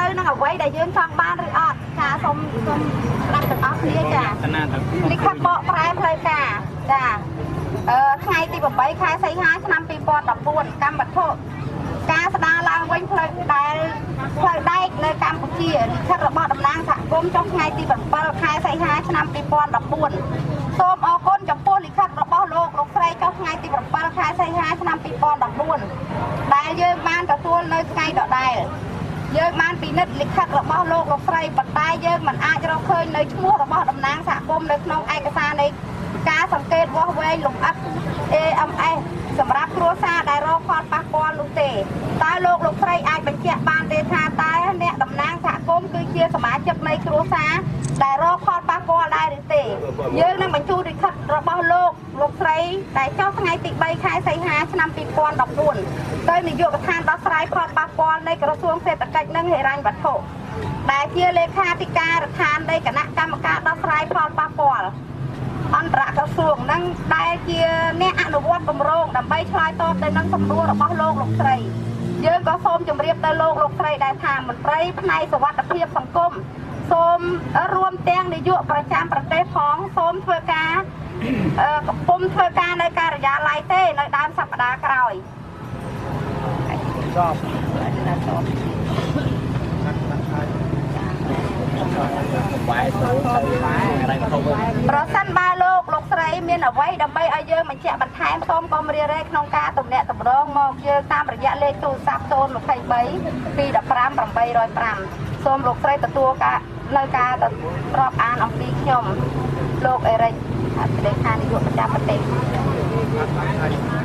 ត្រូវនឹងអ្វីដែលយើងចង់បានឬអត់ចាសូមសូមស្ដាប់ទាំងអស់គ្នាចាលិខិតបកប្រែផ្លូវការចាអឺថ្ងៃទី8ខែសីហាឆ្នាំ2014កម្មវត្ថុការស្ដារឡើងវិញផ្លូវដែលផ្លូវដែកនៅកម្ពុជាលិខិតរបស់តំណាងសហគមន៍ចុះថ្ងៃទី7ខែសីហាឆ្នាំ2014សូមអរគុណចំពោះលិខិតរបស់លោកលោកស្រីចុះថ្ងៃទី7ខែសីហាឆ្នាំ2014ដែលយើងបានទទួលនៅថ្ងៃដដែលយើងបានពិនិត្យលិខិតរបស់លោកលោកស្រីប៉ុន្តែយើងមិនអាចរកឃើញនៅឈ្មោះរបស់តំណាងសហគមន៍នៅក្នុងឯកសារនៃការសង្កេតវាស់វែងលម្អិត AMS សម្រាប់គ្រួសារដែលរងផលប៉ះពាល់នោះទេតើលោកលោកស្រីអាចបញ្ជាក់បានទេថាតើអ្នកតំណាងសហគមន៍គឺជាសមាជិកនៃគ្រួសារដែលរងផលប៉ះពាល់ដែរឬទេយើងនឹងបញ្ជូនលិខិតរបស់លោកលោកស្រីដែលចុះថ្ងៃទី3ខែសីហាឆ្នាំ2014ទៅនាយកដ្ឋានដោះស្រាយផលប៉ះពាល់នៃក្រសួងសេដ្ឋកិច្ចនិងហិរញ្ញវត្ថុដែលជាលេខាធិការដ្ឋាននៃគណៈកម្មការដោះស្រាយផលប៉ះពាល់អន្តរក្រសួងនិងដែលជាអ្នកអនុវត្តគម្រោងដើម្បីឆ្លើយតបទៅនឹងសំណួររបស់លោកលោកស្រីយើងក៏សូមជម្រាបទៅលោកលោកស្រីដែរថាមន្ត្រីផ្នែកសុវត្ថិភាពសង្គមសូមរួមទាំងនាយកប្រចាំប្រទេសផងសូមធ្វើការកំពុងធ្វើការនៅការិយាល័យទេនៅដើមសប្តាហ៍ក្រោយប្រសិនបើលោកលោកស្រីមានអ្វីដើម្បីឲ្យយើងបញ្ជាក់បន្ថែមសូមកុំរារែកក្នុងការទំនាក់ទំនងមកយើងតាមរយៈលេខទូរស័ព្ទ023 215 805សូមលោកស្រីទទួលការនៅការរាប់អានអំពីខ្ញុំលោកអេរិកលេខានាយកប្រចាំប្រទេស។